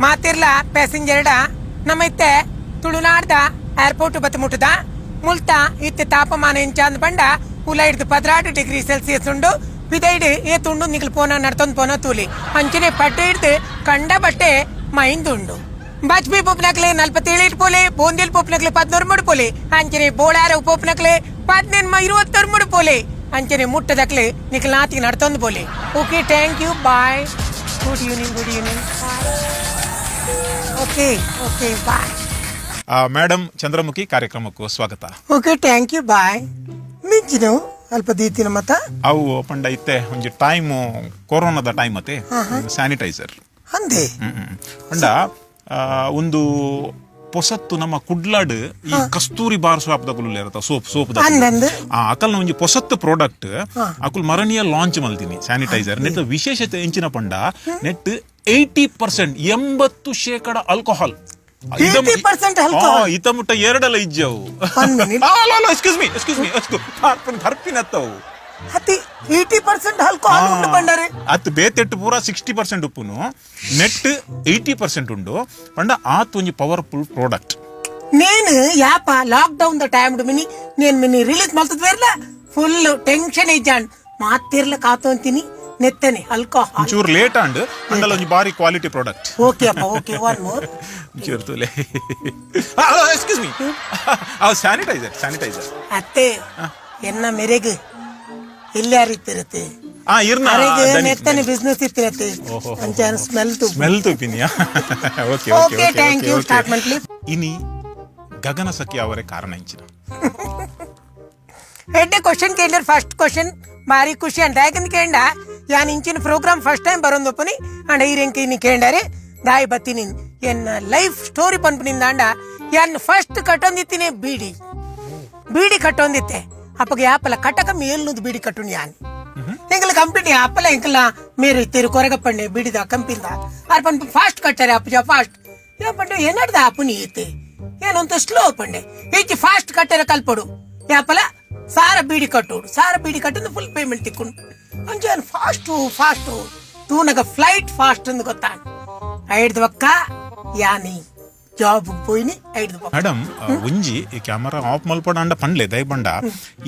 ಮಾತಿರ್ಲ ಪ್ಯಾಸೆಂಜರ್ಡ ನಮ್ಮ ಇತ್ತೆ ತುಳುನಾಡ್ದ ಏರ್ಪೋರ್ಟ್ ಬತ್ತ ಮುಟ್ಟದ ಮುಲ್ತ ಇತ್ತೆ ತಾಪಮಾನ ಇಂಚಾಂದ್ ಬಂಡ ಉಲ ಹಿಡ್ದು 16 ಡಿಗ್ರಿ ಸೆಲ್ಸಿಯಸ್ ಉಂಡು. ಪಿದೈಡ್ ಏ ತುಂಡು ನಿಗ್ಲು ಪೋನ ನಡ್ತೊಂದು ಪೋನ ತೂಲಿ ಅಂಚನೆ ಪಟ್ಟೆ ಹಿಡ್ದು ಕಂಡ ಬಟ್ಟೆ ಮೈಂದುಂಡು. ಬಜ್ಬಿ ಪೊಪ್ನಕ್ಲೆ 47 ಪೋಲೆ, ಬೂಂದಿಲ್ ಪೊಪ್ನಕ್ಲೆ 11 ಮುಡು ಪೋಲೆ, ಅಂಚನೆ ಬೋಳಾರ ಪೊಪ್ನಕ್ಲೆ 18 21 ಮುಡು ಪೋಲೆ, ಅಂಚನೆ ಮುಟ್ಟದಕ್ಲೆ ನಿಕ್ಲ ನಾತಿಗೆ ನಡ್ತೊಂದು ಪೋಲೆ. Okay, thank you, bye, good evening, good evening, okay okay, bye. Madam Chandramukhi, ಕಾರ್ಯಕ್ರಮಕ್ಕೂ ಸ್ವಾಗತ. Okay, thank you, bye. ಮಿಂಚಿನ ಅಲ್ಪ ದೀತಿನ ಮತ. ಅವು ಪಂಡ ಇತ್ತೆ ಒಂಜಿ ಟೈಮ್ ಕೊರೋನಾದ ಟೈಮ್ ಅತ್ತೆ, ಸ್ಯಾನಿಟೈಸರ್. ಅಂದೆ. ಪಂಡ ಒಂದು ಪೊಸತ್ತು ನಮ್ಮ ಕುಡ್ಲಾಡ್ ಈ ಕಸ್ತೂರಿ ಬಾರ್ ಸೋಪ್ ದಕುಲು ಇರತ್ತ, ಸೋಪ್ ಸೋಪ್. ಅಂದಂದು. ಆ ಅಕಲ್ನ ಒಂಜಿ ಪೊಸತ್ತು ಪ್ರಾಡಕ್ಟ್ ಅಕುಲ್ ಮರಣಿಯ ಲಾಂಚ್ ಮಲ್ತೀನಿ ಸ್ಯಾನಿಟೈಸರ್. ನೆಟ್ ವಿಶೇಷತೆ ಎಂಚಿನ ಪಂಡ ನೆಟ್ 80%, 80% ಆಲ್ಕೋಹಾಲ್. 80% alcohol? ಇತ ಮುಟ್ಟ ಎರಡಲ್ಲ ಇಜ್ಜವು. One minute. Excuse me, excuse me, ಹರ್ಪಿನತ್ತವು. ಅತಿ 80% ಆಲ್ಕೋಹಾಲ್ ಉಂಡು ಬಂಡಾರೆ. ಅತ್ ಬೇತೆಟ್ಟು ಪೂರ 60% ಉಪ್ಪುನು, ನೆಟ್ 80% ಉಂಡು ಪಂಡ ಆತ್ ಒಂಜಿ ಪವರ್ಫುಲ್ ಪ್ರಾಡಕ್ಟ್. ನೇನು ಯಾಪ lock down the time mini ನೇನ್ ಮಿನಿ ರಿಲೀಸ್ ಮಾಡ್ತದ ಬೇರ್ಲ ಫುಲ್ ಟೆನ್ಷನ್ ಇಜ್ಜಾಂಡ್ ಮಾತಿರ್ಲ ಕಾತೊಂತೀನಿ ನೆತ್ತನೆ ಆಲ್ಕೋಹಾಲ್. ಒಂಚೂರು ಲೇಟ್ ಅಂಡ್ ಅಂಡಲ ಒಂಜಿ ಬಾರಿ quality product. Okay ಅಪ್ಪ, okay, one more. ಒಂಚೂರು ತೂಲೆ, ಎಕ್ಸ್ಕ್ಯೂಸ್ ಮೀ, ಸ್ಯಾನಿಟೈಸರ್, ಸ್ಯಾನಿಟೈಸರ್. ಅತ್ತೆ, ಎನ್ನ ಮೆರೆಗ್ ಎಲ್ಲಾರು ಇತ್ತಿರತ್ತೆ. ಆ ಇರ್ನ ಅರೆಗೆ ನೆತ್ತನೆ ಬಿಸ್ನೆಸ್ ಇತ್ತಿರತ್ತೆ, ಅಂಚ ಸ್ಮೆಲ್ ತು. Smell ತುಪಿನಿಯಾ? Okay. Okay, thank you, start ಮಾಡ್ಲಿ. ಇನಿ ಗಗನ ಸಖಿ ಅವರೇ ಕಾರಣ ಇಂಚಿನ? ಎಡ್ಡೆ ಕ್ವಶನ್ ಕೇಳಿದ್ರೆ ಫಸ್ಟ್ ಕ್ವಶನ್ ಭಾರಿ ಖುಷಿ ಅಂತ. ಯಾಕಂದ್ರೆ ಕೇಂಡ ಯಾನ್ ಇಂಚಿನ program first time ಬರೋಂದೊಪ್ಪನಿ and ಈರೆಂಕ ಇನಿ ಕೇಂಡಾರೆ ದಾಯಿ ಬತ್ತೀನಿ. ಎನ್ನ ಲೈಫ್ ಸ್ಟೋರಿ ಪನ್ಪನಿಂದ ಅಂಡ ಯಾನ್ ಫಸ್ಟ್ ಕಟ್ಟೊಂದಿತ್ತೀನಿ ಬೀಡಿ. ಬೀಡಿ ಕಟ್ಟೊಂದಿತ್ತೆ ಅಪ್ಪಗೆ ಯಾಪಲ ಕಟ್ಟಕ ಮೇಲ್ನುದು ಬೀಡಿ ಕಟ್ಟುನಿ ಯಾನ್. ಎಂಕಲ ಕಂಪನಿ ಅಪ್ಪಲ ಎಂಕಲ ಮೇರು ಇತ್ತೀರು ಕೊರಗಪ್ಪಣ್ಣೆ ಬೀಡಿದ ಕಂಪಿಂದ ಆರ್ ಪನ್ಪ ಫಾಸ್ಟ್ ಕಟ್ಟಾರೆ ಅಪ್ಪಜ ಫಾಸ್ಟ್. ಏ ಪಂಡೆ ಏನಾಡ್ದ ಅಪ್ಪನಿ ಇತ್ತೆ ಏನಂತ ಸ್ಲೋ ಪಂಡೆ ಹೆಚ್ಚು ಫಾಸ್ಟ್ ಕಟ್ಟಾರೆ ಕಲ್ಪಡು. ಯಾಪಲ ಸಾರ ಬೀಡಿ ಕಟ್ಟೋಡು, ಸಾರ ಬೀಡಿ ಕಟ್ಟಿಂದು ಫುಲ್ ಪೇಮೆಂಟ್ ತಿಕ್ಕೊಂಡು ಅಂಚೆ ಫಾಸ್ಟು ಫಾಸ್ಟು ತೂನಗ ಫ್ಲೈಟ್ ಫಾಸ್ಟ್ ಅಂದು ಗೊತ್ತಾ. ಐಡ್ದು ಒಕ್ಕ ಯಾನಿ ಜಾಬ್ ಪೋಯಿನಿ ಐಡ್ದು ಬೊಕ್ಕ. ಮೇಡಮ್, ಒಂಜಿ ಈ ಕ್ಯಾಮರಾ ಆಫ್ ಮಲ್ಪಡ ಅಂಡ ಪಂಡ್ಲೆ ದಯ ಬಂಡ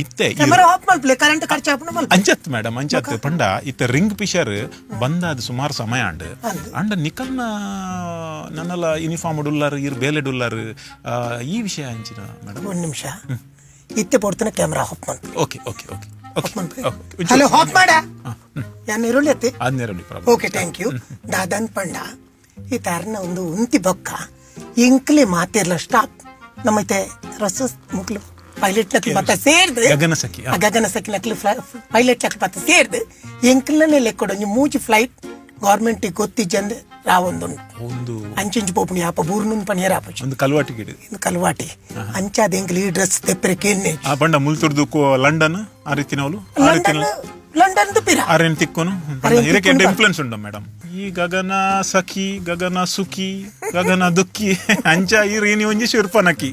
ಇತ್ತೆ ಕ್ಯಾಮರಾ ಆಫ್ ಮಲ್ಪಲೆ, ಕರೆಂಟ್ ಖರ್ಚು ಆಪುಂಡು ಮಲ್ಪ. ಅಂಚತ್ ಮೇಡಮ್, ಅಂಚತ್. ಪಂಡ ಇತ್ತೆ ರಿಂಗ್ ಪಿಶರ್ ಬಂದಾದ ಸುಮಾರು ಸಮಯ ಅಂಡ್ ಅಂದ್. ಅಂಡ ನಿಕಲ್ನ ನನ್ನಲ ಯೂನಿಫಾರ್ಮ್ ಡುಲ್ಲಾರ್ ಇರ್ ಬೇಲೆ ಡುಲ್ಲಾರ್, ಈ ವಿಷಯ ಅಂಚಿನ ಮೇಡಮ್? ಒಂದು ನಿಮಿಷ, ಇತ್ತೆ ಪೊಡ್ತನ ಕ್ಯಾಮರಾ ಆಫ್ ಮಲ್ಪಲೆ. Okay okay okay okay. Hello, of ಮಾಡ ಯಾನ್ ಇರುಳ್ಳಿ ಅತ್ತೆ. ಅದ್ನೇರಲಿ problem. Okay, thank you. Dadan ಪಂಡ ಈ ತಾರನ ಒಂದು ಉಂತಿ ಬೊಕ್ಕ ಎಂಕ್ಲೆ ಮಾತಿರ್ಲ ಸ್ಟಾಪ್ ನಮ್ಮೈತೆ ರಸ ಮುಕ್ಲು ಪೈಲಟ್ ನಕ್ಲು ಮತ್ತೆ ಸೇರ್ದು. ಗಗನ ಸಖಿ, ಆ. ಆ ಗಗನ ಸಖಿ ನಕ್ಲು ಪೈಲಟ್ ನಕ್ಲು ಮತ್ತೆ ಸೇರ್ದು ಎಂಕ್ಲನೆ ಲೆಕ್ಕೊಡು ಒಂಜಿ ಮೂಜಿ ಫ್ಲೈಟ್ ಗೌರ್ಮೆಂಟ್ ಗೊತ್ತಿಜ್ಜಂದೆ ರಾವೊಂದುಂಡು. ಒಂದು ಅಂಚಿಂಚು ಪೋಪುಣಿ ಆಪ ಬೂರ್ನುಂದು ಪನಿಯರ್ ಆಪುಜಿ. ಒಂದು ಕಲ್ವಾಟಿಗಿಡು. ಇಂದು ಕಲ್ವಾಟಿ ಅಂಚಾದ ಎಂಕ್ಲು ಈ ಡ್ರೆಸ್ ತೆಪ್ಪರೆ ಕೇನ್ನೆ. ಆ ಬಂಡ ಮುಲ್ತುರ್ದು ಲಂಡನ್ ಆ ರೀತಿನವಲು ಆ ರೀತಿನ. ಲಂಡನ್, ಲಂಡನ್ ಪಿರ. ಆರೇನ್ ತಿಕ್ಕೋನು. ಅರೇನ್ ಇದಕ್ಕೆ ತಿಕ್ಕೊನು. ಇನ್ಫ್ಲುಯೆನ್ಸ್ ಉಂಟು ಮೇಡಮ್. ಈ ಗಗನ ಸಖಿ ಗಗನ ಸುಖಿ ಗಗನ ದುಃಖಿ ಅಂಚ ಈ ರೀನಿ ಒಂಜಿ ಶುರ್ಪನಕಿ.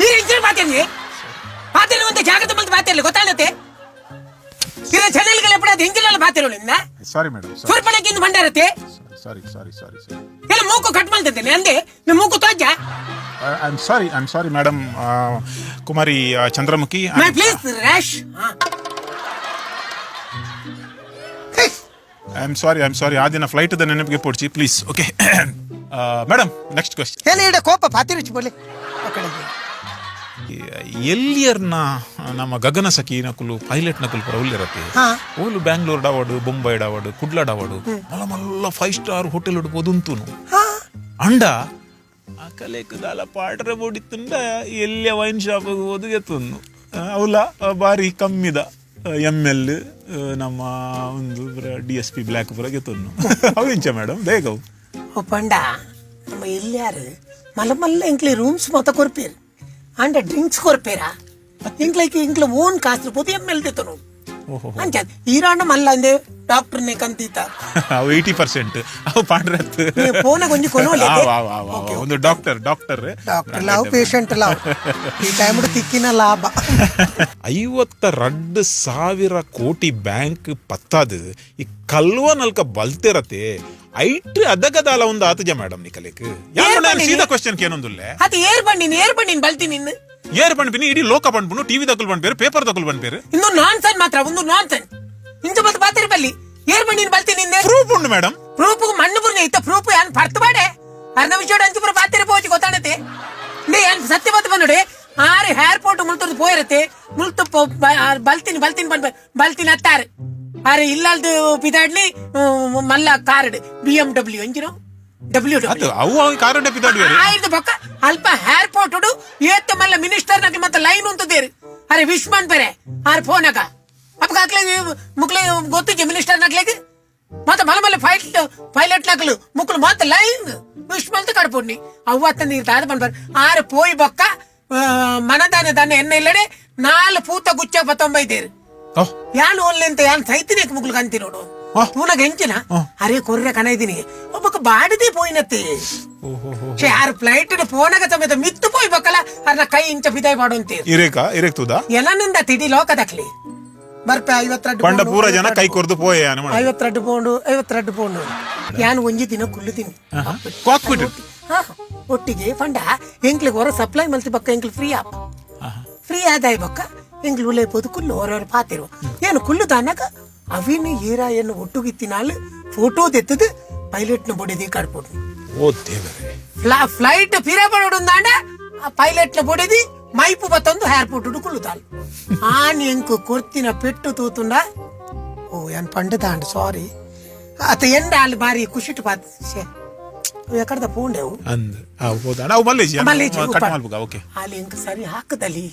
ಈ ಇಂಜಿನ್ ಮಾತಾಡಿ ಮಾತಾಡಿ ಒಂದು ಜಾಗ್ರತೆ ಬಂದು ಮಾತಾಡಲಿ ಗೊತ್ತಾಗತ್ತೆ. ಇರ ಚಾನೆಲ್ಗಳು ಎಪ್ಪಡ ಇಂಜಿನ್ ಎಲ್ಲ ಮಾತಾಡೋಣ ನಿನ್ನ. Sorry madam. ಸುರ್ಪಣಕ್ಕೆ ಇಂದು ಭಂಡಾರತೆ. ಸಾರಿ ಸಾರಿ ಸಾರಿ ಸಾರಿ. ಎಲ್ಲ ಮೂಕು ಕಟ್ ಮಾಡ್ತಿದ್ದೇನೆ ಅಂದೆ, ನಿಮ್ಮ ಮೂಕು ತೋಜ. I am sorry, I am sorry madam Kumari Chandramukhi. My please rash. I am sorry, I am sorry. ಆ ದಿನ ಫ್ಲೈಟ್ the ನೆನಪಿಗೆ ಪೋಡ್ಚಿ please. Okay madam, next question. ಏನ ಇಡ ಕೋಪ ಪಾತಿರುಚಿ ಬೋಲೆ. ಎಲ್ಲಿಯರ್ನ ನಮ್ಮ ಗಗನ ಸಖಿ ನಕುಲು ಪೈಲಟ್ ನಕುಲು ಪುರ ಉಲ್ಲಿರತ್ತೆ. ಓಲು ಬ್ಯಾಂಗ್ಳೂರ್ ಡಾವಡು, ಬೊಂಬೈ ಡಾವಡು, ಕುಡ್ಲ ಡಾವಡು, ಮಲ್ಲ ಮಲ್ಲ five star hotel ಉಡುಪೋದುಂತುನು. ಅಂಡ ಅಕಲೇಕ್ ದಾಲ ಪಾಡ್ರೆ ಬೋಡಿತ್ತುಂಡ ಎಲ್ಲಿಯ ವೈನ್ ಶಾಪ್ ಹೋದು ಎತ್ತೊಂದು ಅವಲ ಬಾರಿ ಕಮ್ಮಿದ ಎಮ್ ಎಲ್ ನಮ್ಮ ಒಂದು D S P black ಪುರ ಗೆತ್ತೊಂದು. ಅವು ಇಂಚ ಮೇಡಮ್ ಬೇಗ ಅವು. ಓ ಪಂಡ ನಮ್ಮ ಎಲ್ಲಿಯಾರು ಮಲ್ಲ ಮಲ್ಲ ಎಂಕ್ಲೆ ರೂಮ್ಸ್ ಮೊತ್ತ ಕೊರ್ಪೇರು ಅಂಡ ಡ್ರಿಂಕ್ಸ್ ಕೊರ್ಪೇರಾ. ಎಂಕ್ಲೈಕ್ ಎಂಕ್ಲ ಓನ್ ಕಾಸು ಪೋದು ಎಮ್ ಎಲ್ ತೆತ್ತನು. ಓಹೋ. ಅಂಚ ಈರಾಂಡ ಮಲ್ಲ ಅಂದೆ ಡಾಕ್ಟರ್ನೇ ಕಂತೀತ. ಅವು 80% ಅವು ಪಾಡ್ರೆ. ಫೋನ್ ಕೊಂಚ ಕೊನೋಲೆ. ಒಂದು doctor doctor. Doctor love, patient love, ಈ ಟೈಮ್ ತಿಕ್ಕಿನ ಲಾಭ. 52,000 ಕೋಟಿ ಬ್ಯಾಂಕ್ ಪತ್ತಾದು ಈ ಕಲ್ವ ನಲ್ಕ ಬಲ್ತಿರತೆ. ಐಟ್ ಅದಗದಾಲ ಒಂದು ಆತಜ ಮೇಡಮ್ ನಿಕಲೇಕ್. ಏರ್ ನಾನು ಸೀದಾ ಕ್ವಶನ್ ಕೇನೊಂದುಲ್ಲೆ. ಅದು ಏರ್ ಬಂಡಿನಿ, ಏರ್ ಬಂಡಿನಿ ಬಲ್ತಿ ನಿನ್ನ. ಏರ್ ಪಣ್ಪಿನಿ ಇಡೀ ಲೋಕ ಪಣ್ಪುನು, ಟಿವಿ ದಕಲ್ ಪಣ್ಪೇರು, ಪೇಪರ್ ದಕಲ್ ಪಣ್ಪೇರು. ಇನ್ನು ನಾನ್ ಸನ್ ಮಾತ್ರ ಒಂದು ನಾನ್ ಸನ್ ಇಂಚ ಬತ್ತು ಬಾತಿರ್ ಬಲ್ಲಿ ಏರ್ ಬಂಡಿನಿ ಬಲ್ತಿ ನಿನ್ನೆ. ಪ್ರೂಫ್ ಉಂಡು ಮೇಡಮ್. ಪ್ರೂಫ್ ಮಣ್ಣು ಪುರ್ನೆ ಇತ್ತ ಪ್ರೂಫ್ ಯಾನ್ ಪರ್ತು ಬಾಡೆ ಅರ್ನ ವಿಷಯ ಅಂಚು ಪುರ ಬಾತಿರ ಪೋಚಿ ಗೊತ್ತಾಣತೆ. ನೇ ಯಾನ್ ಸತ್ಯ ಬತ್ತು ಬಂದುಡೆ ಆರು ಏರ್ಪೋರ್ಟ್ ಮುಲ್ತದ್ದು ಪೋಯಿರತ್ತೆ ಮುಲ್ತು ಬಲ್ತಿನಿ ಬಲ್ತಿನಿ ಬಂದ್ ಬಲ್ತಿನಿ ಅತ್ತಾರು ಆರೆ ಇಲ್ಲಾಲ್ದು ಪಿದಾಡ್ಲಿ ಮಲ್ಲ card BMW engine W. ಅದು ಅವು ಕಾರ್ ಪಿದಾಡುವೇರು. ಆಯ್ತು ಬೊಕ್ಕ ಅಲ್ಪ ಏರ್ಪೋರ್ಟ್ ಏತ್ತ ಮಲ್ಲ ಮಿನಿಸ್ಟರ್ ನಕ್ಲಿ ಮತ್ತೆ ಲೈನ್ ಉಂಟದೇರು. ಅರೆ ವಿಶ್ ಬೇರೆ ಆರ್ ಫೋನ್ ಆಗ ಅಪ್ಪ ಹಾಕ್ಲೆ ಮುಕ್ಲೆ ಗೊತ್ತಿಜ್ಜೆ ಮಿನಿಸ್ಟರ್ ನಕ್ಲೆಗ್ ಮತ್ತೆ ಮಲ್ಲ ಮಲ್ಲ ಫೈಟ್ ಪೈಲಟ್ ನಕ್ಲು ಮುಕ್ಲು ಮತ್ತೆ ಲೈನ್ ವಿಶ್ ಮಲ್ತು ಕಡ್ಪೊಡ್ನಿ ಅವ್ವ ನೀರು ದಾದ ಪನ್ಪರ್ ಆರು ಪೋಯಿ ಬೊಕ್ಕ ಮನದಾನ ದಾನ ಎನ್ನ ಇಲ್ಲಡೆ ನಾಲ್ ಪೂತ ಗುಚ್ಚ ಪತ್ತೊಂಬೈದೇರು. ಯಾನ್ ಓನ್ಲೆಂತ ಯಾನ್ ಸೈತಿನಿ ಮುಗ್ಲು ಕಂತಿ ನೋಡು. ಪೂನಗ ಹೆಂಚಿನ ಅರೆ ಕೊರ್ರೆ ಕಣ ಇದೀನಿ ಒಬ್ಬಕ ಬಾಡದೆ ಪೋಯಿನತ್ತೆ. ಯಾರು ಫ್ಲೈಟ್ ಫೋನಾಗ ಸಮೇತ ಮಿತ್ತು ಪೋಯ್ ಬಕ್ಕಲ ಅರ್ನ ಕೈ ಇಂಚ ಬಿದಾಯ್ ಮಾಡುವಂತೀರಿ. ಇರೇಕ ಇರೇಕ್ ತೂದ. ಎಲ್ಲನಿಂದ ತಿಡಿ ಲೋಕದಕ್ಲಿ ಬರ್ಪೆ 52. ಪಂಡ ಪೂರ ಜನ ಕೈ ಕೊರ್ದು ಪೋಯೆ. 52 ಪೌಂಡು, 52 ಪೌಂಡು. ಯಾನ್ ಒಂಜಿ ದಿನ ಕುಳ್ಳುದೀನಿ. ಕಾಕ್ಪಿಟ್. ಒಟ್ಟಿಗೆ ಪಂಡ ಎಂಕ್ಲಿಗೆ ಹೊರ ಸಪ್ಲೈ ಮಲ್ತಿ ಬಕ್ಕ ಎಂಕ್ಲು free app free ಆದಾಯ ಬಕ್ಕ ಎಂಕ್ಲು ಉಳ್ಳೆ ಪೋದು ಕುಲ್ಲು ಹೊರ ಪಾತಿರು ಏನು ಕುಲ್ಲು ದಾನಾಗ ಅವಿನ ಏರ ಏನು ಒಟ್ಟುಗಿತ್ತಿನಾಲ್ ಫೋಟೋ ತೆತ್ತದು ಪೈಲಟ್ನ ಬೊಡೆದಿ ಕಡ್ಪೊಡು. ಓ ದೇವರೇ. ಫ್ಲೈಟ್ ಪಿರ ಬರೋಡು ಆ ಪೈಲಟ್ನ ಬೊಡೆದಿ ಮೈಪು ಬತ್ತೊಂದು ಏರ್ಪೋರ್ಟ್ ಕುಳ್ಳುದಾಲ್ ಆನ್ ಎಂಕು ಕೊರ್ತಿನ ಪೆಟ್ಟು ತೂತುಂಡ. ಓ ಏನ್ ಪಂಡದಾಂಡ್ ಸಾರಿ ಅತ ಎಂಡ ಅಲ್ಲಿ ಬಾರಿ ಖುಷಿಟ್ ಪಾತ್ ಎಕಡ್ದ ಪೋಂಡೆವು. ಅಂದ್ ಹೌದಾ? ನಾವು ಮಲ್ಲೇಜಿ. ಮಲ್ಲೇಜಿ. ಕಟ್ ಮಲ್ಪುಗ ಓಕೆ. ಅಲ್ಲಿ ಎಂಕ್ ಸರಿ ಹಾಕದಲ್ಲಿ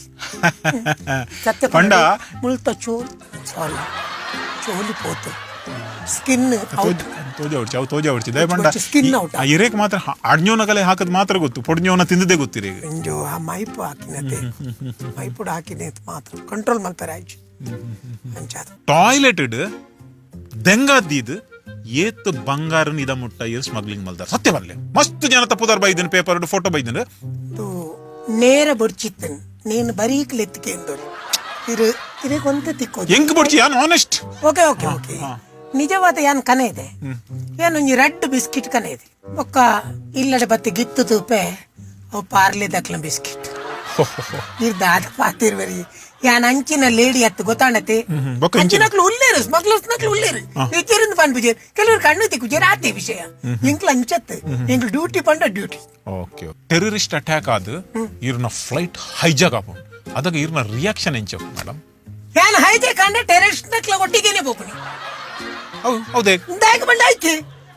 ಸತ್ಯ. ಪಂಡ ಮುಳ್ತ ಚೋಲ್ ಸಾರಿ ಚೋಲಿ ಪೋತು ಸ್ಕಿನ್ ಔಟ್. ತೋಜ ಹೊಡ್ಚಿ ಅವು ತೋಜ ಹೊಡ್ಚಿ ದಯ ಪಂಡ. Skin out. ಆ ಇರೇಕ್ ಮಾತ್ರ ಅಡ್ഞ്ഞೋನಗಲೆ ಹಾಕದ್ ಮಾತ್ರ ಗೊತ್ತು, ಪೊಡ್ഞ്ഞೋನ ತಿಂದದೇ ಗೊತ್ತಿರಿ. ಇಂಜು ಆ ಮೈಪು ಹಾಕಿನತೆ ಮೈಪುಡು ಹಾಕಿನೆ ಮಾತ್ರ ಕಂಟ್ರೋಲ್ ಮಲ್ಪರೆ ಆಯ್ತು ಅಂಚಾದ. ಟಾಯ್ಲೆಟ್ ಇಡ್ ದೆಂಗಾದ್ದೀದ್ ಏತ್ ಬಂಗಾರ ಇದ ಮುಟ್ಟ ಏರ್ ಸ್ಮಗ್ಲಿಂಗ್ ಮಲ್ದಾರ ಸತ್ಯ ಬರ್ಲೆ ಮಸ್ತ್ ಜನ ತಪ್ಪುದಾರ್ ಬೈದನ್ ಪೇಪರ್ ಫೋಟೋ ಬೈದನ್. ನೇರ ಬೊಡ್ಚಿತ್ತನ್ ನೀನು ಬರೀಕ್ ಲೆತ್ತಿಗೆ ಎಂದೋರಿ ಇರು ಇರಕೊಂತ ತಿಕ್ಕೋದು. ಎಂಕ್ ಬೊಡ್ಚಿ ಯಾನ್ honest. Okay okay okay ನಿಜವಾದ ಯಾನ್ ಕನ ಇದೆ ಏನು ಒಂಜಿ ರೆಡ್ ಬಿಸ್ಕಿಟ್ ಕನ ಇದೆ ಒಕ್ಕ ಇಲ್ಲಡೆ ಬತ್ತಿ ಗಿತ್ತು ತೂಪೆ ಅವು ಪಾರ್ಲೆ ದಕ್ಲ ಬಿಸ್ಕಿಟ್ ಇರ್ದ ಅದ ಪಾತಿರ್ವರಿ ಯಾನ್ ಅಂಚಿನ ಲೇಡಿ ಅತ್ತು ಗೊತ್ತಾಣತೆ. ಬೊಕ್ಕ ಇಂಚಿನ? ಅಂಚಿನಕ್ಲು ಉಲ್ಲೇರು ಸ್ಮಗ್ಲರ್ಸ್ ನಕ್ಲು ಉಲ್ಲೇರು ಇಜ್ಜರಿಂದ ಪನ್ಪುಜೇರು ಕೆಲವರು ಕಣ್ಣು ತಿಕ್ಕುಜೇರು ಆತೆ ವಿಷಯ ಎಂಕ್ಲ ಅಂಚತ್ತು ಎಂಕ್ಲು ಡ್ಯೂಟಿ ಪಂಡ duty. Okay, terrorist attack ಆದ್ ಇರ್ನ ಫ್ಲೈಟ್ ಹೈಜಾಕ್ ಆಪುಂಡು ಅದಾಗ ಇರ್ನ ರಿಯಾಕ್ಷನ್ ಎಂಚ ಮೇಡಮ್? ಯಾನ್ ಹೈಜಾಕ್ ಕಂಡ ಟೆರರಿಸ್ಟ್ ನಕ್ಲ ಒಟ್ಟಿಗೆನೆ ಪೋಪುನಿ. ಹೌದೇ? ದಾಯಕ ಬಂಡ ಆಯ್ತು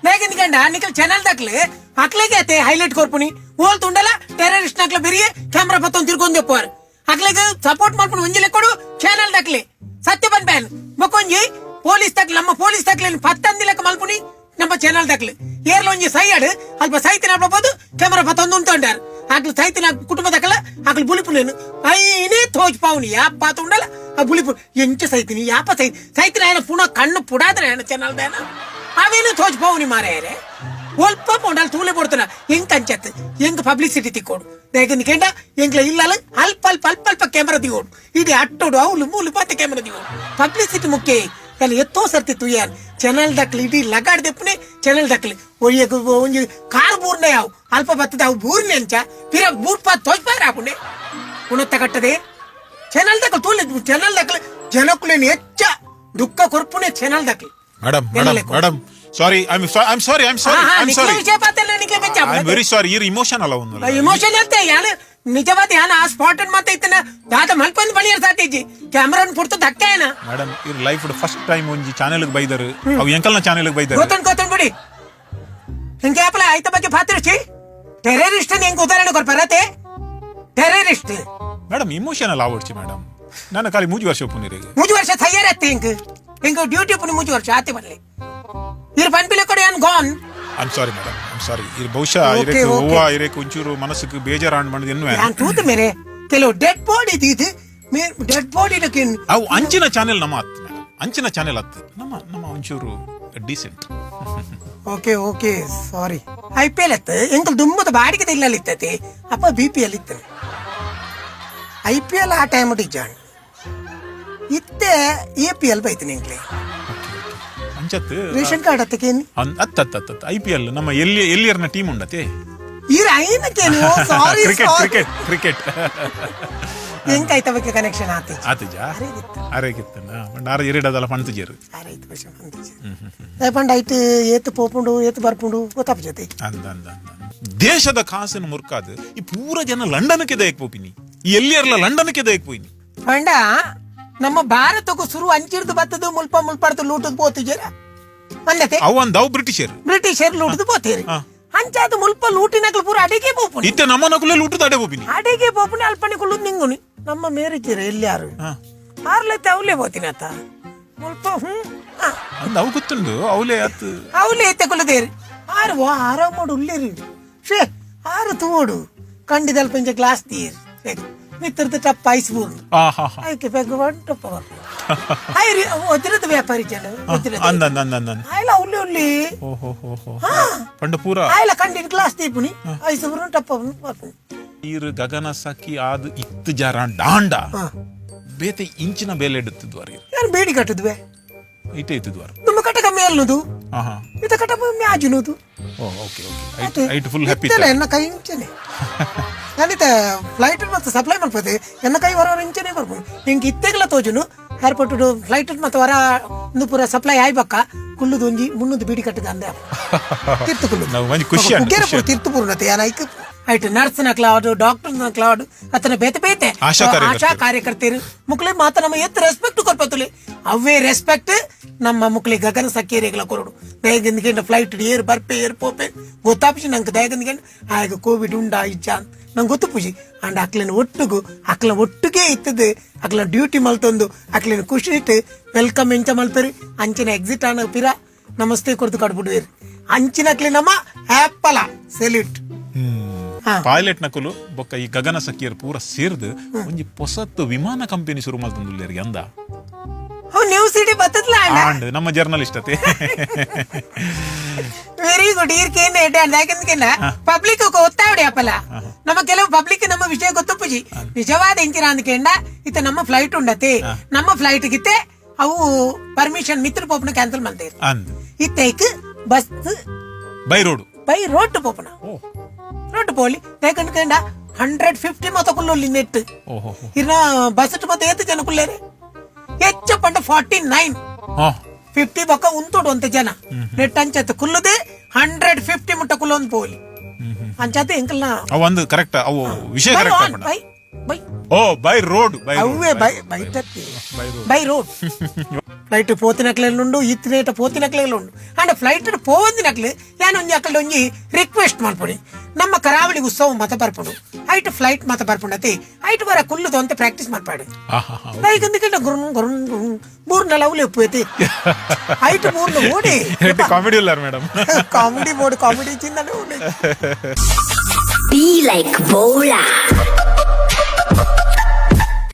ದಾಯಕ ಕಂಡ ನಿಕಲ್ ಚಾನಲ್ ದಾಕ್ಲೆ ಅಕ್ಲೆಗೆ ಅತ್ತೆ ಹೈಲೈಟ್ ಕೊರ್ಪುನಿ ಓಲ್ ತುಂಡಲ ಟೆರರಿಸ್ಟ್ ನಕ್ಲ ಬೆರಿಯೆ ಕ್ಯಾಮ್ರಾ ಪತ್ತೊಂದು ತಿರ್ಕೊಂಡ್ ಪೋರ್ ಅಕ್ಲೆಗೆ ಸಪೋರ್ಟ್ ಮಾಡ್ಕೊಂಡು ಒಂಜಿ ಲೆಕ್ಕೊಡು ಚಾನಲ್ ದಾಕ್ಲೆ ಸತ್ಯ ಬಂದ್ ಬ್ಯಾನ್ ಮೊಕ್ಕೊಂಜಿ ಪೊಲೀಸ್ ದಾಕ್ಲೆ ನಮ್ಮ ಪೊಲೀಸ್ ದಾಕ್ಲೆ ಪತ್ತಂದಿ ಲೆಕ್ಕ ಮಲ್ಪುನಿ ನಮ್ಮ ಚಾನಲ್ ದಾಕ್ಲೆ ಏರ್ಲ ಒಂಜಿ ಸೈಯಾಡು ಅಲ್ಪ ಸೈತಿನ ಅಲ್ಪ ಕ್ಯಾಮ್ರಾ ಪತ್ತೊಂದು ಉಂಟೊಂಡಾರು ಅಕ್ಲು ಸೈತಿನ ಕುಟುಂಬ ದಾಕಲ ಅಕ್ಲು ಬುಲಿಪುನೇನು ಐನೇ ತೋಜ್ ಪಾವುನಿ ಯಾಪ ತುಂಡಲ ಆ ಬುಲಿಪು ಎಂಚ ಸೈತಿನಿ ಯಾಪ ಸೈ ಸೈತಿನ ಏನ ಪುನಃ ಕಣ್ಣು ಪುಡಾದ್ರೆ ಏನ ಚಾನಲ್ ದಾನ ಅವೇನು ತೋಜ್ ಪಾವುನಿ ಮಾರಾಯರೆ ಒಲ್ಪ ಪೋಂಡಲ್ ತೂಲೆ ಪೊಡ್ತನ ಎಂಕ್ ಅಂಚತ್ ಎಂಕ್ ಪಬ್ಲಿಸಿಟಿ ತಿಕ್ಕೋಡು ದಾಯಕಂದು ಕೇಂಡ ಎಂಕ್ಲ ಇಲ್ಲಲ್ಲ ಅಲ್ಪ ಅಲ್ಪ ಅಲ್ಪ ಅಲ್ಪ ಕ್ಯಾಮ್ರಾ ದಿಗೋಡು ಇಡೀ ಅಟ್ಟೋಡು ಅವಳು ಮೂಲು ಪಾತೆ ಕ್ಯಾಮ್ರಾ ದಿಗೋಡು ಪಬ್ಲಿಸಿಟಿ ಮುಖ್ಯ ಎಲ್ಲ ಎತ್ತೋ ಸರ್ತಿ ತುಯ್ಯಾನ್ ಚಾನಲ್ ದಕ್ಲಿ ಇಡೀ ಲಗಾಡ್ ದೆಪ್ಪನೆ ಚಾನಲ್ ದಕ್ಲಿ ಒಯ್ಯಕ್ ಒಂಜಿ ಕಾರ್ ಬೂರ್ನೆ ಅವು ಅಲ್ಪ ಬತ್ತದ ಅವು ಬೂರ್ನೆ ಅಂಚ ಪಿರ ಬೂರ್ ಪಾತ್ ತೋಜ್ ಪಾರ ಆಪುಂಡೆ ಉಣತ್ತ ಕಟ್ಟದೆ ಚಾನಲ್ ದಕ್ಲು ತೂಲೆ ಚಾನಲ್ ದಕ್ಲು ಜನಕ್ಕುಲೇನು ಹೆಚ್ಚ ದುಃಖ ಕೊರ್ಪುನೆ channel ದಕ್ಲು. Madam madam madam sorry, I am sorry, I am sorry, I am sorry. ವಿಷಯ ಪಾತೆಲ್ಲ ನಿಕ್ಲೆ ಬೆಚ್ಚ. I am very sorry. ಇರ್ ಇಮೋಷನ್ ಅಲ್ಲ ಒಂದು. ಇಮೋಷನ್ ಅಂತೆ ಯಾನು ನಿಜವಾದ ಯಾನ ಆ ಸ್ಪಾಟ್ ಮಾತ ಇತ್ತನ ದಾದ ಮಲ್ಪಂದ್ ಬಳಿಯರ್ ಸಾತಿಜ್ಜಿ ಕ್ಯಾಮ್ರಾನ್ ಪುಡ್ತು ಧಕ್ಕೆ ಏನ. ಮೇಡಮ್ ಇರ್ life first time ಒಂಜಿ ಚಾನೆಲ್ ಬೈದರು ಅವು ಎಂಕಲ್ನ ಚಾನೆಲ್ ಬೈದರು. ಗೊತ್ತುಂಟು ಗೊತ್ತುಂಟು ಬಿಡಿ ಹಿಂಗೆ ಆಪಲ ಆಯ್ತ ಬಗ್ಗೆ ಪಾತ್ರಸಿ ಟೆರರಿಸ್ಟ್ ಹೆಂಗ್ ಉದಾಹರಣೆ ಕೊರ್ಪರತೆ terrorist. Madam emotional ಆವಡ್ಚಿ madam ನಾನು ಖಾಲಿ ಮೂಜಿ ವರ್ಷ ಪುನೀರಿಗೆ. ಮೂಜು ವರ್ಷ ತಯ್ಯಾರತ್ತೆ ಹಿಂಗ್ ಹಿಂಗ್ ಡ್ಯೂಟಿ ಪುನಿ ಮೂಜು ವರ್ಷ ಆತಿ ಬರ್ಲಿ ಇರ್ ಪನ್ಪಿಲೆ ಕೊಡಿ ಅನ್ gone. I am sorry madam, I am sorry. ಇರ್ ಬಹುಶಃ Okay, ಇರಕ್ಕೆ okay. ಹೂವ ಇರಕ್ಕೆ ಒಂಚೂರು ಮನಸ್ಸಿಗೆ ಬೇಜಾರು ಮಾಡಿದ ಎನ್ನುವೆ. ಯಾನ್ ತೂತು ಮೇರೆ ಕೆಲವು ಡೆಡ್ ಬಾಡಿ ಇದು ಡೆಡ್ ಬಾಡಿ ಅವು ಅಂಚಿನ ಚಾನೆಲ್ ನಮ್ಮ ಅತ್ತು ಮೇಡಮ್, ಅಂಚಿನ ಚಾನೆಲ್ ಅತ್ತು ನಮ್ಮ ನಮ್ಮ ಒಂಚೂರು decent. Okay okay sorry. I P L ಎತ್ತು ಎಂಕಲ್ ದುಮ್ಮದ ಬಾಡಿಗೆ ಇಲ್ಲಲ್ಲಿ ಇತ್ತತಿ ಅಪ್ಪ B P L ಇತ್ತು I P L ಆ ಟೈಮ್ ಇಜ್ಜಾಣ್ ಇತ್ತೆ A P L ಬೈತೀನಿ ಎಂಕ್ಲೆ. ಅಂಚತ್ ರೇಷನ್ ಕಾರ್ಡ್ ಅತ್ತಕೇನಿ? ಅತ್ತ ಅತ್ತ ಅತ್ತ ಐಪಿಎಲ್ ನಮ್ಮ ಎಲ್ಲಿ ಎಲ್ಲಿಯರ್ನ ಟೀಮ್ ಉಂಡತೆ. ಈರ್ ಐನಕೇನು? ಸಾರಿ. Cricket, cricket, cricket. ಎಂಕಾಯ್ತ ಬಗ್ಗೆ ಕನೆಕ್ಷನ್ ಆತಿ. ಆತಿಜ ಅರೆಗಿತ್ತನ ಆರ ಎರಡದಲ್ಲ ಪಂತುಜೇರು. ಆರೈತು ವರ್ಷ ಪಂಡ ಪಂಡ ಐಟ್ ಏತ್ ಪೋಪುಂಡು, ಏತ್ ಬರ್ಪುಂಡು ಗೊತ್ತಾಪ ಜೊತೆ. ಅಂದ ಅಂದ ಅಂದ ದೇಶದ ಕಾಸನ್ನು ಮುರ್ಕಾದು ಈ ಪೂರ ಜನ ಲಂಡನ್ಗೆ ದಯಕ್ ಪೋಪಿನಿ, ಈ ಎಲ್ಲಿಯರ್ಲ ಲಂಡನ್ಗೆ ದಯಕ್ ಪೋಯಿನಿ. ಪಂಡ ನಮ್ಮ ಭಾರತಕ್ಕೂ ಸುರು ಅಂಚಿರ್ದು ಬತ್ತದು ಮುಲ್ಪ ಮುಲ್ಪಡ್ದು ಲೂಟದ್ ಪೋತಿಜೇರ ಅಂದತೆ. ಅವು ಅಂದ ಅವು ಬ್ರಿಟಿಷರ್. ಬ್ರಿಟಿಷರ್ ಲೂಟದು ಪೋತೇರಿ. ಅಂಚಾದ ಮುಲ್ಪ ಲೂಟಿನಕಲ್ ಪೂರ ಅಡಿಗೆ ಪೋಪುನಿ. ಇತ್ತೆ ನಮ್ಮ ನಕುಲೆ ಲೂಟದ ಅಡೆ ಪೋಪಿನಿ. ಅಡಿಗೆ ಪೋಪುನಿ, ಅಲ್ಪನಿ ಕುಳ್ಳು ನಿಂಗುನಿ ನಮ್ಮ ಮೇರಿದ್ದೀರ ಎಲ್ಲಿ ಯಾರು ಆರ್ಲತ್ತೆ ಅವಲೇ ಪೋತಿನ ಅತ್ತ ಮುಲ್ಪ ಹ್ಮ್. ಅಂದ ಅವು ಗೊತ್ತುಂಡು ಅವಲೇ ಅತ್. ಅವಲೇ ಎತ್ತೆ ಕುಲ್ಲದೇರಿ ಆರು ವಾ ಆರಾಮ ಉಳ್ಳೇರಿ ಶೇ ಆರು ತೂಡು ಕಂಡಿದಲ್ಪ ಇಂಚ ಗ್ಲಾಸ್ ತೀರ್ ಮಿತ್ರದ ಟಪ್ಪ ಐಸ್ ಬೂರ್ದು. ಆ ಹಾ ಹಾ. ಐಕೆ ಪೆಗ್ ಮಾಡಿ ಟಪ್ಪ ಬರ್ಪು ಐರಿ ಒದ್ರದ ವ್ಯಾಪಾರಿ ಜನ ಒದ್ರದ. ಅಂದ ಅಂದ ಅಂದ ಅಂದ ಆಯ್ಲ ಉಲ್ಲಿ ಉಲ್ಲಿ. ಓ ಹೋ ಹೋ ಹೋ, ಪಂಡ ಪೂರ. ಆಯ್ಲ ಕಂಡಿನ ಗ್ಲಾಸ್ ದೀಪುನಿ, ಐಸ್ ಬೂರ್ನು ಟಪ್ಪ ಬರ್ಪುನಿ. ಈರು ಗಗನ ಸಖಿ ಆದ್ ಇತ್ತು ಜಾರ ಡಾಂಡ ಬೇತೆ ಇಂಚಿನ ಬೇಲೆ ಇಡುತ್ತಿದ್ವಾರ. ಯಾರು ಬೇಡಿ ಕಟ್ಟದ್ವೆ? ಇಟ್ಟೆ ಇತ್ತಿದ್ವಾರ. ನಮ್ಮ ಕಟ್ಟ ಕಮ್ಮಿ ಅಲ್ಲದು. ಹಾ ಹಾ. ಇತ ಕಟ್ಟ ಮ್ಯಾಜಿನದು. ಓ ಓಕೆ ಓಕೆ, ಐಟ್ ಐಟ್ ಫುಲ್ ಹ್ಯಾಪಿ. ಇತ್ತಲ್ಲ ಎನ್ನ ಕೈ ಇಂಚನೆ ನಾನಿತ ಫ್ಲೈಟ್ ಮತ್ತೆ ಸಪ್ಲೈ ಮಲ್ಪದೆ, ಎನ್ನ ಕೈ ಹೊರ ಇಂಚನೆ ಬರ್ಬೋದು ಹಿಂಗೆ ಇತ್ತೆಗಲ ತೋಜುನು ಏರ್ಪೋರ್ಟ್ ಫ್ಲೈಟ್ ಮತ್ತೆ ಹೊರ ಒಂದು ಪೂರ ಸಪ್ಲೈ ಆಯ್ಬಕ್ಕ ಕುಳ್ಳುದು ಒಂಜಿ ಮುನ್ನೂದು ಬೀಡಿ ಕಟ್ಟದ ಅಂದೆ ತಿರ್ತು ಕುಳ್ಳುದು. ನಾವು ಒಂಜಿ ಖುಷಿ ಆಂಡ್, ಕುಗ್ಗೇರ ಖುಷಿ ಪೂರ ತಿರ್ತು ಪೂರ್ಣತೆ ಯಾನ ಐಕ್ ಐಟ್ ನರ್ಸ್ ನಕ್ಲಾವಡು, ಡಾಕ್ಟರ್ ನಕ್ಲಾವಡು, ಅತನ ಬೇತೆ ಬೇತೆ ಆಶಾ ಕಾರ್ಯಕರ್ತರು. ಆಶಾ ಕಾರ್ಯಕರ್ತರು ಮುಕ್ಳಿ ಮಾತ ನಮ್ಮ ಎತ್ತು ರೆಸ್ಪೆಕ್ಟ್ ಕೊರ್ಪತ್ತುಲಿ. ಅವೇ ರೆಸ್ಪೆಕ್ಟ್ ನಮ್ಮ ಮುಕ್ಳಿ ಗಗನ ಸಕ್ಕೇರಿಗಳ ಕೊರಡು ದಯಗಂದಿಗೆಂಡ ಫ್ಲೈಟ್ ಏರ್ ಬರ್ಪೆ ಏರ್ ಪೋಪೆ ಗೊತ್ತಾಪಿಸಿ ನಂಗೆ ದಯಗಂದಿಗೆಂಡ ಆಗ ಕೋವಿಡ್ ಉಂಡಾ ಇಜ್ಜ ನಂಗೆ ಗೊತ್ತು ಪೂಜಿ ಅಂಡ್ ಅಕ್ಲಿನ ಒಟ್ಟುಗು ಅಕ್ಲ ಒಟ್ಟುಗೆ ಇತ್ತದು ಅಕ್ಲ ಡ್ಯೂಟಿ ಮಲ್ತೊಂದು ಅಕ್ಲಿನ ಖುಷಿ ಇಟ್ಟು welcome ಎಂಚ ಮಲ್ಪೇರಿ ಅಂಚಿನ ಎಕ್ಸಿಟ್ ಆನ ಪಿರ ನಮಸ್ತೆ ಕೊಡ್ತು ಕಡ್ಬಿಡುವೇರಿ ಅಂಚಿನ ಅಕ್ಲಿ ನಮ್ಮ ಆ್ಯಪಲ ಸೆಲ್ಯೂಟ್. ಹಾ. ಪೈಲಟ್ ನಕುಲು ಬೊಕ್ಕ ಈ ಗಗನ ಸಖಿಯರ್ ಪೂರ ಸೇರ್ದು ಒಂಜಿ ಪೊಸತ್ತು ವಿಮಾನ ಕಂಪನಿ ಶುರು ಮಲ್ತೊಂದುಲ್ಲೇರಿಗೆ ಅಂದ. ಅವ್ ನ್ಯೂಸ್ ಇಡೀ ಬತ್ತದ್ಲ ಅಣ್ಣ. ಆಂಡ್ ನಮ್ಮ ಜರ್ನಲಿಸ್ಟ್ ಅತೆ. ವೆರಿ ಗುಡ್, ಈರ್ಕೇನು ಎಡ್ಡೆ ಅಂದ ಯಾಕಂದ್ರೆ ಪಬ್ಲಿಕ್ ಗೊತ್ತಾವಡಿ ಅಪ್ಪಲ ನಮ್ಮ ಕೆಲವು ಪಬ್ಲಿಕ್ ನಮ್ಮ ವಿಷಯ ಗೊತ್ತುಪ್ಪುಜಿ ನಿಜವಾದ ಇಂಚಿನ ಅಂದ್ಕೆಂಡ ಇತ್ತ ನಮ್ಮ ಫ್ಲೈಟ್ ಉಂಡತೆ ನಮ್ಮ ಫ್ಲೈಟ್ ಗಿತ್ತೆ ಅವು ಪರ್ಮಿಷನ್ ಮಿತ್ರ ಪೋಪನ ಕ್ಯಾನ್ಸಲ್ ಮಾಡ್ತೇವೆ. ಅಂದ್. ಇತ್ತೈಕ್ bus by road. By road ಪೋಪನ. ಓ. ರೋಡ್ ಪೋಲಿ ಯಾಕಂದ್ಕೆಂಡ 150 ಮತ ಕುಲ್ಲೊಲ್ಲಿ ನೆಟ್. ಓಹೋ. ಇನ್ನ ಬಸ್ ಮತ್ತೆ ಏತ್ ಜನ ಕುಲ್ಲೇರೆ ಹೆಚ್ಚ ಪಂಡ 49. ಹಾ. 50 ಬೊಕ್ಕ ಉಂತುಡು ಅಂತ ಜನ ನೆಟ್ ಅಂಚತ್ ಕುಲ್ಲದೆ 150 ಮುಟ್ಟ ಕುಲ್ಲೊಂದು ಪೋಲಿ ಅಂಚಾತೆ ಎಂಕಲ್ನ. ಅವು ಒಂದು ಕರೆಕ್ಟ್, ಅವು ವಿಷಯ correct. By by O by road, by. ಅವೇ ಬೈ ಬೈ ತತ್ತಿ by road. By road flight ಪೋತಿನಕ್ಲೆಲ್ಲುಂಡು ಇತ್ತಿನೇಟ ಪೋತಿನಕ್ಲೆಲ್ಲುಂಡು ಅಂಡ ಫ್ಲೈಟ್ ಪೋವಂದಿನಕ್ಲು ಯಾನ್ ಒಂಜಿ ಅಕ್ಕಲ್ಡ್ ಒಂಜಿ ರಿಕ್ವೆಸ್ಟ್ ಮಲ್ಪೊಡಿ ನಮ್ಮ ಕರಾವಳಿ ಉತ್ಸವ ಮತ ಬರ್ಪುಂಡು ಐಟ್ ಫ್ಲೈಟ್ ಮತ ಬರ್ಪುಂಡತಿ ಐಟ್ ಬರ ಕುಲ್ಲುದು ಅಂತ ಪ್ರಾಕ್ಟೀಸ್ ಮಲ್ಪಾಡು. ಹಾ ಹಾ ಹಾ. ಲೈಕ್ ಅಂದ್ಕೊಂಡ ಗುರುಂ ಗುರುಂ ಗುರುಂ ಮೂರ್ನೆಲ್ಲ ಅವಲಿ ಒಪ್ಪೈತಿ ಐಟ್ ಮೂರ್ನ ಓಡಿ. ಕಾಮಿಡಿ ಇಲ್ಲ ಮೇಡಮ್. ಕಾಮಿಡಿ ಬೋರ್ಡ್ ಕಾಮಿಡಿ ಚಿಂದನೆ. Be like Bola.